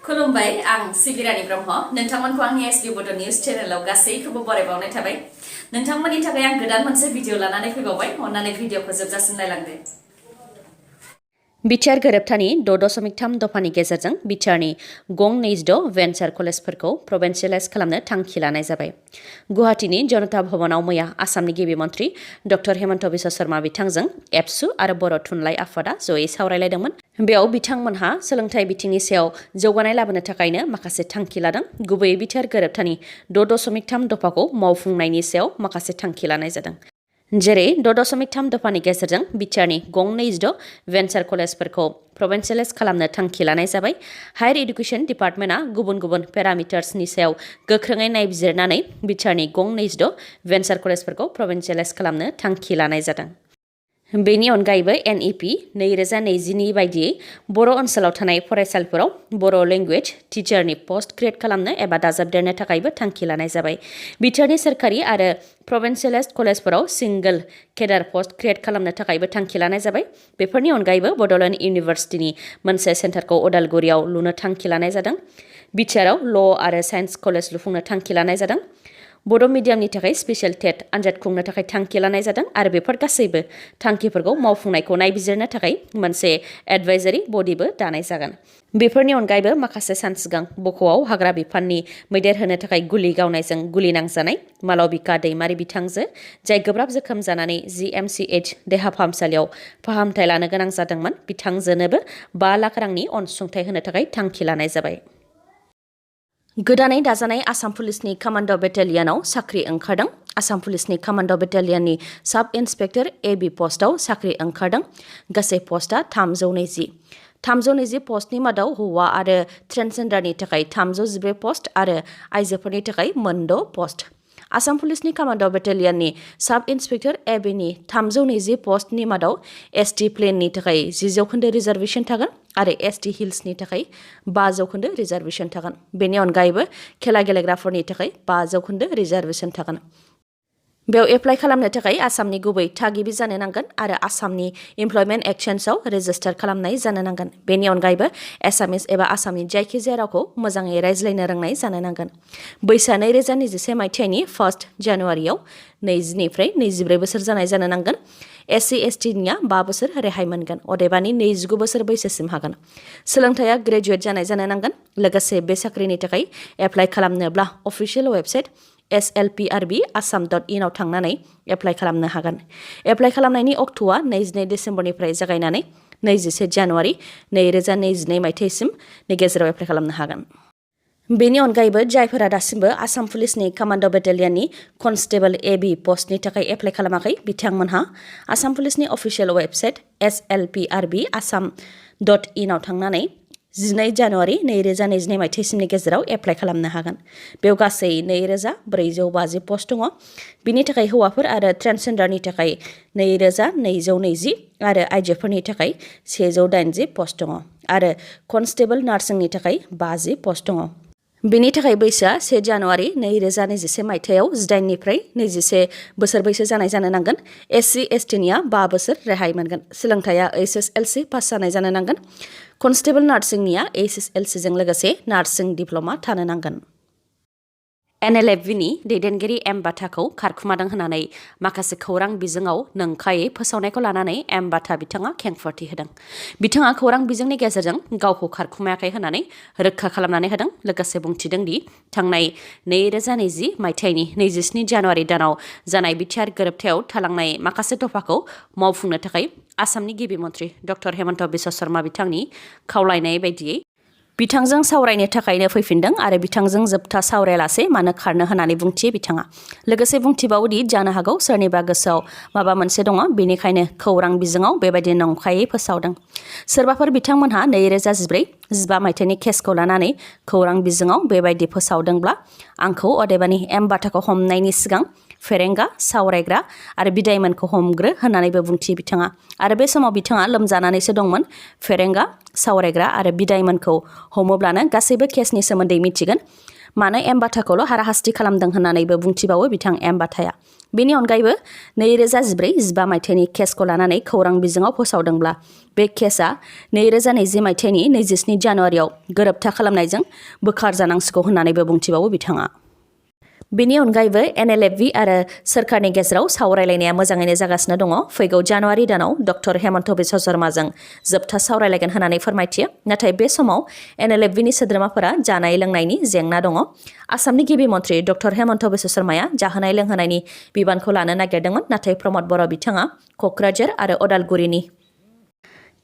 खुलुमबाय आं सिबिरानि ब्रह्म नोंथांमोनखौ आंनि sbbodonews चेनेलाव गासैखौबो बरायबावनाय थाबाय नोंथांमोननि थाखाय आं गोदान मोनसे भिडिअ लानानै फैबावबाय अन्नानै भिडिअखौ जोबजासिम नायलांदो बिटिआर गोरोबथानि 6.3 दफानि गेजेरजों बिटिआरनि गं 26 भेन्चार कलेजफोरखौ प्रभिन्सियेलाइज खालामनो थांखि लानाय जाबाय। गुवाहाटीनि जनता भवनाव मैया आसामनि गिबि मन्थ्रि डक्टर हेमन्त बिश्व शर्मा बिथांजों एबसु आरो बर' थुनलाइ आफादा जयै सावरायलायदोंमोन। बेयाव बिथांमोनहा सोलोंथाइ बिथिंनि सायाव जौगानाय लाबोनो थाखायनो माखासे थांखि लादों। गुबैयै बिटिआर गोरोबथानि 6.3 दफाखौ मावफुंनायनि सायाव माखासे थांखि लानाय जादों। जेरै 6.3 दफानि गेजेरजों बिटिआरनि गं 26 भेन्चार कलेजफोरखौ प्रभिन्सियेलाइज खालामनो थांखि लानाय जाबाय। हायर एडुकेशन डिपार्टमेन्टआ गुबुन गुबुन पेरामिटार्सनि सायाव गोख्रोङै नायबिजिरनानै बिटिआरनि गं 26 भेन्चार कलेजफोरखौ प्रभिन्सियेलाइज खालामनो थांखि लानाय जादों। बेनि अनगायैबो एनइपि 2020नि बायदियै बर' ओनसोलाव थानाय फरायसालिफोराव बर' लेंगुवेज टिचारनि पस्ट क्रिएट खालामनो एबा दाजाबदेरनो थाखायबो थांखि लानाय जाबाय। बिटिआरनि सोरखारि आरो प्रभिन्सियेलाइज्ड कलेजफोराव सिंगल केडार पस्ट क्रिएट खालामनो थाखायबो थांखि लानाय जाबाय। बेफोरनि अनगायैबो बड'लेण्ड इउनिभार्सिटिनि मोनसे सेन्टारखौ उदालगुरियाव लुनो थांखि लानाय जादों। बिटिआरआव ल' आरो साइन्स कलेज लुफुंनो थांखि लानाय जादों। बड' मिडियामनि थाखाय स्पेशल टेट आनजाद खुंनो थाखाय थांखि लानाय जादों आरो बेफोर गासैबो थांखिफोरखौ मावफुंनायखौ नायबिजिरनो थाखाय मोनसे एडभाइजारि बडिबो दानाय जागोन। बेफोरनि अनगायैबो माखासे सान सिगां बक'आव हाग्रा बिफाननि मैदेर होनो थाखाय गुलि गावनायजों गुलि नांजानाय मालबिका दैमारि बिथांजो जाय गोब्राब जोखोम जानानै GMCH देहा फाहामसालियाव फाहामथाय लानो गोनां जादोंमोन बिथांजोनोबो 5 लाख रांनि अनसुंथाइ होनो थाखाय थांखि लानाय जाबाय। गोदानै दाजानाय आसाम पुलिसनि कमान्ड' बेटालियनाव साख्रि ओंखारदों। आसाम पुलिसनि कमान्ड' बेटालियननि साब इन्सपेक्टर AB पस्टआव साख्रि ओंखारदों। गासै पस्टआ 320 पस्टनि मादाव हौवा आरो ट्रेन्सजेन्डारनि थाखाय 314 पस्ट आरो आइजोफोरनि थाखाय 6 पस्ट। आसाम पुलिसनि कमान्ड' बेटालियननि साब इन्सपेक्टर ABनि 320 पस्टनि मादाव ST प्लेननि थाखाय 10% रिजार्भेसन थागोन आरो ST हिल्सनि थाखाय 5% रिजार्भेसन थागोन। बेनि अनगायैबो खेला गेलेग्राफोरनि थाखाय 5% रिजार्भेसन थागोन। बेयाव एप्लाइ खालामनो थाखाय आसामनि गुबै थागिबि जानो नांगोन आरो आसामनि इमप्लयमेन्ट एक्सचेन्जआव रेजिस्टार खालामनाय जानो नांगोन। बेनि अनगायैबो एसामिस एबा आसामनि जायखिजाया रावखौ मोजाङै रायज्लायनो रोंनाय जानो नांगोन। बैसोआ 2021 मायथाइनि 1 जानुवारियाव 20 निफ्राय 24 बोसोर जानाय जानो नांगोन। SC/STनिया 5 बोसोर रेहाय मोनगोन अदेबानि 29 बोसोर बैसोसिम हागोन। सोलोंथाइया ग्रेजुवेट जानाय जानो नांगोन। लोगोसे बे साख्रिनि थाखाय एप्लाइ खालामनोब्ला अफिसियेल वेबसाइट slprb.assam.in आव थांनानै एप्लाइ खालामनो हागोन। एप्लाइ खालामनायनि अक्ट'आ 22 डिसेम्बरनिफ्राय जागायनानै 21 जानुवारि 2022 मायथाइसिमनि गेजेराव एप्लाइ खालामनो हागोन। बेनि अनगायैबो जायफोरा दासिमबो आसाम पुलिसनि कमान्ड' बेटालियननि कनस्टेबल AB पस्टनि थाखाय एप्लाइ खालामाखै बिथांमोनहा आसाम पुलिसनि अफिसियेल वेबसाइट slprb.assam.in आव थांनानै 12 जानुवारि 2022 मायथाइसिमनि गेजेराव एप्लाइ खालामनो हागोन। बेयाव गासै 2450 पस्ट दङ। बिनि थाखाय हौवाफोर आरो ट्रेन्सजेन्डारनि थाखाय 2220 आरो आइजोफोरनि थाखाय 180 पस्ट दङ आरो कनस्टेबल नार्सिंनि थाखाय 50 पस्ट दङ। बेनि थाखाय बैसोआ 1 जानुवारि 2021 मायथाइयाव 18 निफ्राय 21 बोसोर बैसो जानाय जानो नांगोन। SC/STनिया 5 बोसोर रेहाय मोनगोन। सोलोंथाइया HSLC पास जानाय जानो नांगोन। कनस्टेबल नार्सिंनिया HSLCजों लोगोसे नार्सिं डिप्ल'मा थानो नांगोन। NLFVनि दैदेनगिरि M बाथाखौ खारखुमादों होननानै माखासे खौरां बिजोङाव नंखायै फोसावनायखौ लानानै M बाथा बिथाङा खेंफोरथि होदों। बिथाङा खौरां बिजोंनि गेजेरजों गावखौ खारखुमायाखै होननानै रोखा खालामनानै होदों। लोगोसे बुंथिदों दि थांनाय 2020 मायथाइनि 27 जानुवारि दानाव जानाय बिटिआर गोरोबथायाव थालांनाय माखासे दफाखौ मावफुंनो थाखाय आसामनि गिबि मन्थ्रि डक्टर हेमन्त बिश्व शर्मा बिथांनि खावलायनाय बायदियै बिथांजों सावरायनो थाखायनो फैफिनदों आरो बिथांजों जोबथा सावरायालासे मानो खारनो होननानै बुंथियो बिथाङा। लोगोसे बुंथिबावोदि जानो हागौ सोरनिबा गोसोआव माबा मोनसे दङ बेनिखायनो खौरां बिजोङाव बेबायदि नंखायै फोसावदों। सोरबाफोर बिथांमोनहा 2014-15 मायथाइनि केसखौ लानानै खौरां बिजोङाव बेबायदि फोसावदोंब्ला आंखौ अदेबानि M बाथाखौ हमनायनि सिगां फेरेंगा सावरायग्रा आरो बिदायमोनखौ हमग्रो होननानैबो बुंथियो बिथाङा। आरो बे समाव बिथाङा लोमजानानैसो दंमोन। फेरेंगा सावरायग्रा आरो बिदायमोनखौ हमोब्लानो गासैबो केसनि सोमोन्दै मिथिगोन। मानो एमबाथाखौल' हाराहास्ति खालामदों होननानैबो बुंथिबावो बिथां एमबाथाया। बेनि अनगायैबो 2014-15 मायथाइनि केसखौ लानानै खौरां बिजोङाव फोसावदोंब्ला बे केसआ 2020 मायथाइनि 27 जानुवारियाव गोरोबथा खालामनायजों बोखारजानांसिगौ होननानैबो बुंथिबावो बिथाङा। बेनि अनगायैबो एनएलएफबि आरो सोरखारनि गेजेराव सावरायलायनाया मोजाङैनो जागासिनो दङ। फैगौ जानुवारि दानाव डक्टर हेमन्त बिश्व शर्माजों जोबथा सावरायलायगोन होननानै फोरमायथियो। नाथाय बे समाव एनएलएफबिनि सोद्रोमाफोरा जानाय लोंनायनि जेंना दङ। आसामनि गिबि मन्थ्रि डक्टर हेमन्त बिश्व शर्माया जाहोनाय लोंहोनायनि बिबानखौ लानो नागिरदोंमोन, नाथाय प्रमद बर' बिथाङा क'क्राझार आरो अदालगुरिनि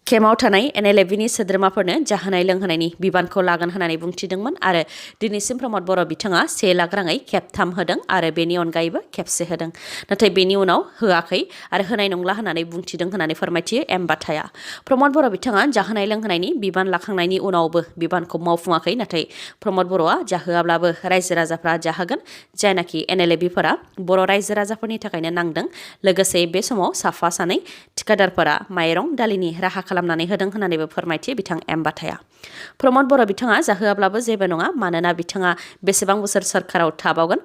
केम्पआव थानाय एनएलएफबिनि सोद्रोमाफोरनो जाहोनाय लोंहोनायनि बिबानखौ लागोन होननानै बुंथिदोंमोन आरो दिनैसिम प्रमद बर' बिथाङा 1 लाख राङै खेबथाम होदों आरो बेनि अनगायैबो खेबसे होदों। नाथाय बेनि उनाव होआखै आरो होनाय नंला होननानै बुंथिदों होननानै फोरमायथियो एमबाथाया। प्रमद बर' बिथाङा जाहोनाय लोंहोनायनि बिबान लाखांनायनि उनावबो बिबानखौ मावफुङाखै, नाथाय प्रमद बर'आ जाहोआब्लाबो रायजो राजाफ्रा जाहोगोन, जायनाखि एनएलएफबिफोरा बर' रायजो राजाफोरनि थाखायनो नांदों। लोगोसे बे समाव साफा सानै थिखादारफोरा माइरं दालिनि राहा खालामनानै होदों होननानैबो फोरमायथियो बिथां एमबाथाया। प्रमद बर' बिथाङा जाहोआब्लाबो जेबो नङा, मानोना बिथाङा बेसेबां बोसोर सोरखाराव थाबावगोन।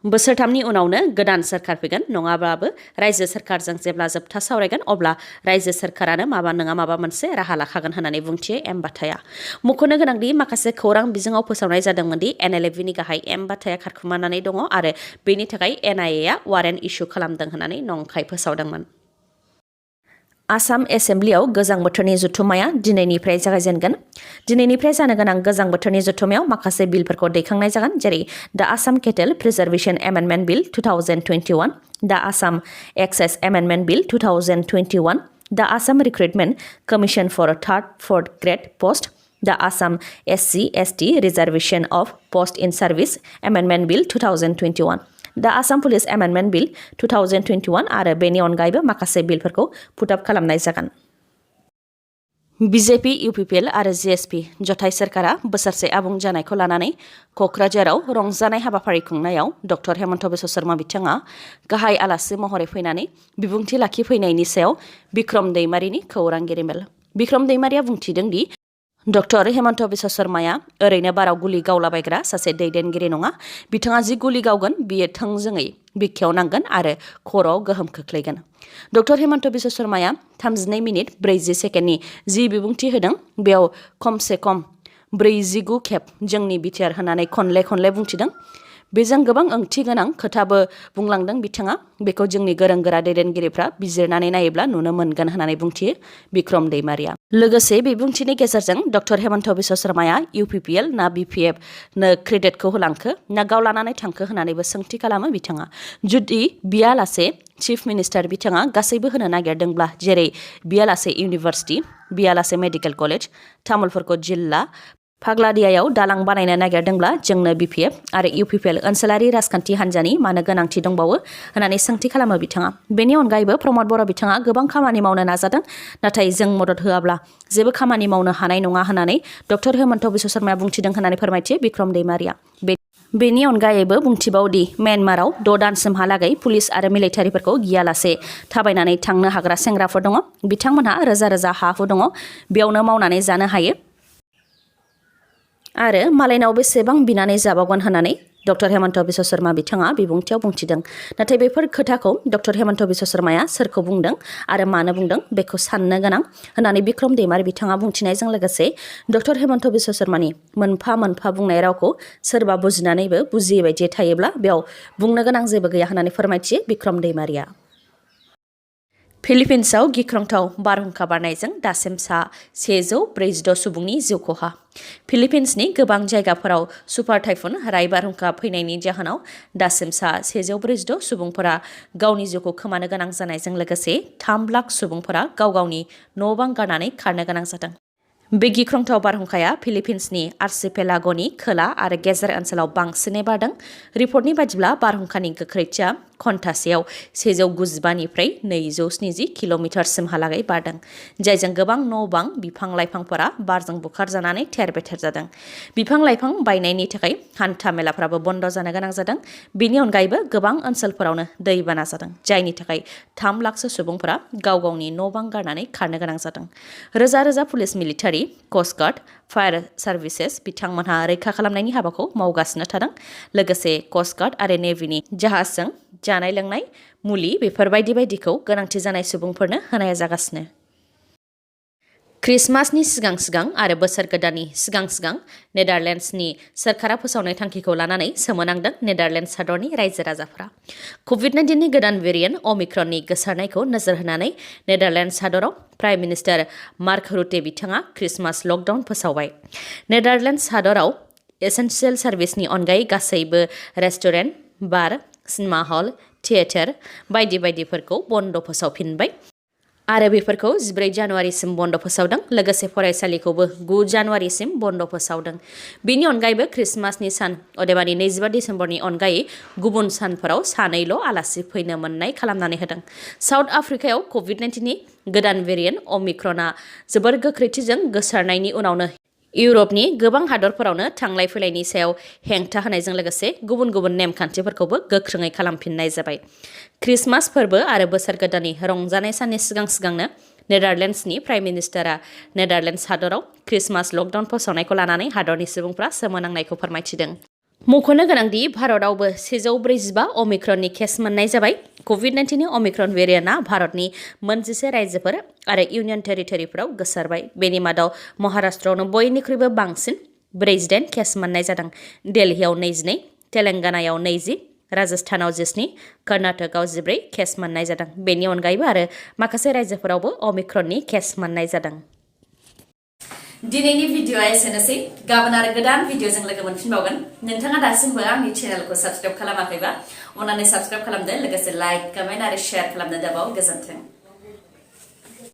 बोसोरथामनि उनावनो गोदान सोरखार फैगोन, नङाब्लाबो रायजो सोरखारजों जेब्ला जोबथा सावरायगोन अब्ला रायजो सोरखारानो माबा नङा माबा मोनसे राहा लाखागोन होननानै बुंथियो एमबाथाया। मख'नो गोनांदि माखासे खौरां बिजोङाव फोसावनाय जादोंमोन दि एनएलएफबिनि गाहाय एमबाथाया खारखुमानानै दङ आरो बेनि थाखाय एनआइएआ वारेन्ट इस्यु खालामदों होननानै नंखाय फोसावदोंमोन। आसाम एसेम्ब्लियाव गोजां बोथोरनि जथुम्माया दिनैनिफ्राय जागायजेनगोन। दिनैनिफ्राय जानो गोनां गोजां बोथोरनि जथुम्मायाव माखासे बिलफोरखौ दैखांनाय जागोन, जेरै the Assam cattle preservation amendment bill 2021, the Assam excise amendment bill 2021, the Assam recruitment commission for 3rd-4th grade post, the Assam SC/ST reservation of post in service amendment bill 2021, the Assam police amendment bill 2021 आरो बेनि अनगायैबो माखासे बिलफोरखौ पुटआप खालामनाय जागोन। बिजेपि, इउपिपिएल आरो GSP जथाय सोरखारा बोसोरसे आबुं जानायखौ लानानै क'क्राझाराव रंजानाय हाबाफारि खुंनायाव डक्टर हेमन्त बिश्व शर्मा बिथाङा गाहाय आलासि महरै फैनानै बिबुंथि लाखिफैनायनि सायाव बिक्रम दैमारिनि खौरांगिरि मेल। बिक्रम दैमारिया बुंथिदों दि डक्टर हेमन्त बिश्व शर्माया ओरैनो बाराव गुलि गावलाबायग्रा सासे दैदेनगिरि नङा। बिथाङा जि गुलि गावगोन बियो थोंजोङै बिखायाव नांगोन आरो खर'आव गोहोम खोख्लैगोन। डक्टर हेमन्त बिश्व शर्माया 32 मिनिट 40 सेकेन्डनि जि बिबुंथि होदों, बेयाव खमसे खम 49 खेब जोंनि बिटिआर होननानै खनले खनले बुंथिदों। बेजों गोबां ओंथि गोनां खोथाबो बुंलांदों बिथाङा। बेखौ जोंनि गोरों गोरा दैदेनगिरिफ्रा बिजिरनानै नायोब्ला नुनो मोनगोन होननानै बुंथियो बिक्रम दैमारिया। लोगोसे बिबुंथिनि गेजेरजों डक्टर हेमन्त बिश्व शर्माया इउपिपिएल ना बिपिएफ नो क्रेडिटखौ होलांखो ना गाव लानानै थांखो होननानैबो सोंथि खालामो बिथाङा। जुदि बियालासे चिफ मिनिस्टार बिथाङा गासैबो होनो नागिरदोंब्ला, जेरै बियालासे इउनिभार्सिटि, बियालासे मेडिकेल कलेज, तामुलपुरखौ जिल्ला, फाग्लादियायाव दालां बानायनो नागिरदोंब्ला जोंनो बिपिएफ आरो इउपिपिएल ओनसोलारि राजखान्थि हान्जानि मानो गोनांथि दंबावो होननानै सोंथि खालामो बिथाङा। बेनि अनगायैबो प्रमद बर' बिथाङा गोबां खामानि मावनो नाजादों, नाथाय जों मदद होआब्ला जेबो खामानि मावनो हानाय नङा होननानै डक्टर हेमन्त बिश्व शर्माया बुंथिदों होननानै फोरमायथियो बिक्रम दैमारिया। बेनि अनगायैबो बुंथिबावदि म्यानमाराव 6 दानसिमहालागै पुलिस आरो मिलिटारिफोरखौ गियालासे थाबायनानै थांनो हाग्रा सेंग्राफोर दङ। बिथांमोनहा रोजा रोजा हा-हु दङ, बेयावनो मावनानै जानो हायो आरो मालायनाव बेसेबां बिनानै जाबावगोन होननानै डक्टर हेमन्त बिश्व शर्मा बिथाङा बिबुंथियाव बुंथिदों। नाथाय बेफोर खोथाखौ डक्टर हेमन्त बिश्व शर्माया सोरखौ बुंदों आरो मानो बुंदों बेखौ साननो गोनां होननानै बिक्रम दैमारि बिथाङा बुंथिनायजों लोगोसे डक्टर हेमन्त बिश्व शर्मानि मोनफा मोनफा बुंनाय रावखौ सोरबा बुजिनानैबो बुजियै बायदि थायोब्ला बेयाव बुंनो गोनां जेबो गैया होननानै फोरमायथियो बिक्रम दैमारिया। फिलिपिन्सआव गिख्रंथाव बारहुंखा बारनायजों दासिम सा 146 सुबुंनि जिउ खहा। फिलिपिन्सनि गोबां जायगाफोराव सुपार टाइफुन राय बारहुंखा फैनायनि जाहोनाव दासिम सा 146 सुबुंफोरा गावनि जिउखौ खोमानो गोनां जानायजों लोगोसे 3 लाख सुबुंफोरा गाव गावनि न' बां गारनानै खारनो गोनां जादों। बे गिख्रंथाव बारहुंखाया फिलिपिन्सनि आर्चिपेलाग'नि खोला आरो गेजेर ओनसोलाव बांसिनै बारदों। रिपर्टनि बादिब्ला बारहुंखानि गोख्रैथिया घन्टासेयाव 195 निफ्राय 270 किल'मिटारसिमहालागै बारदों, जायजों गोबां न' बां बिफां लाइफांफोरा बारजों बुखारजानानै थेर बेथेर जादों। बिफां लाइफां बायनायनि थाखाय हान्था मेलाफ्राबो बन्द जानो गोनां जादों। बेनि अनगायैबो गोबां ओनसोलफोरावनो दैबाना जादों, जायनि थाखाय 3 लाखसो सुबुंफोरा गाव गावनि न' बां गारनानै खारनो गोनां जादों। रोजा रोजा पुलिस, मिलिटारि, कस्ट गार्ड, फायार सार्भिसेस बिथांमोनहा रैखा खालामनायनि हाबाखौ मावगासिनो थादों। लोगोसे कस्ट गार्ड आरो नेभिनि जाहाजजों जानाय लोंनाय मुलि बेफोर बायदिखौ गोनांथि जानाय सुबुंफोरनो होनाय जागासिनो। क्रिसमासनि सिगां आरो बोसोर गोदाननि सिगां नेदारलेन्ड्सनि सोरखारा फोसावनाय थांखिखौ लानानै सोमोनांदों नेदारलेन्ड्स हादरनि रायजो राजाफोरा। कभिड-19नि गोदान भेरिएन्ट अमिक्रननि गोसारनायखौ नोजोर होनानै नेदारलेन्ड्स हादराव प्राइम मिनिस्टार मार्क रुटे बिथाङा क्रिसमास लकडाउन फोसावबाय। नेदारलेन्ड्स हादराव एसेन्शियेल सार्भिसनि अनगायै गासैबो रेस्टुरेन्ट, बार, सिनेमा हल, थियेटार बायदिफोरखौ बन्द फोसावफिनबाय आरो बेफोरखौ 14 जानुवारिसिम बन्द फोसावदों। लोगोसे फरायसालिखौबो 9 जानुवारिसिम बन्द फोसावदों। बेनि अनगायैबो क्रिसमासनि सान अदेबानि 25 डिसेम्बरनि अनगायै गुबुन सानफोराव सानैल' आलासि फैनो मोननाय खालामनानै होदों। साउथ आफ्रिकायाव कभिड-19नि गोदान भेरिएन्ट अमिक्रना जोबोर गोख्रैथिजों गोसारनायनि उनावनो इउरपनि गोबां हादरफोरावनो थांलाय फैलायनि सायाव हेंथा होनायजों लोगोसे गुबुन नेमखान्थिफोरखौबो गोख्रोङै खालामफिननाय जाबाय। क्रिसमास फोरबो आरो बोसोर गोदाननि रंजानाय साननि सिगांनो नेदारलेन्ड्सनि प्राइम मिनिस्टारा नेदारलेन्ड्स हादराव क्रिसमास लकडाउन फोसावनायखौ लानानै हादरनि सुबुंफ्रा सोमोनांनायखौ फोरमायथिदों। मख'नो गोनांदि भारतआवबो 145 अमिक्रननि केस मोननाय जाबाय। कभिड-19नि अमिक्रन भेरिएन्टआ भारतनि 11 रायजोफोर आरो इउनियन टेरिटरिफोराव गोसारबाय। बेनि मादाव महाराष्ट्रआवनो बयनिख्रुइबो बांसिन 48 केस मोननाय जादों। दिल्लीआव 22, तेलेंगानायाव 20, राजस्थानाव 17, कर्नाटकआव 14 केस मोननाय जादों। बेनि अनगायैबो आरो माखासे रायजोफोरावबो अमिक्रननि केस मोननाय जादों। दिनैनि भिडिअ'आ एसेनोसै। गाबोन आरो गोदान भिडिअ'जों लोगो मोनफिनबावगोन। नोंथाङा दासिमबो आंनि चेनेलखौ साबस्क्राइब खालामाखैबा अन्नानै साबस्क्राइब खालामदो। लोगोसे लाइक, कमेन्ट आरो शेयार खालामनो दाबाव। गोजोन्थों।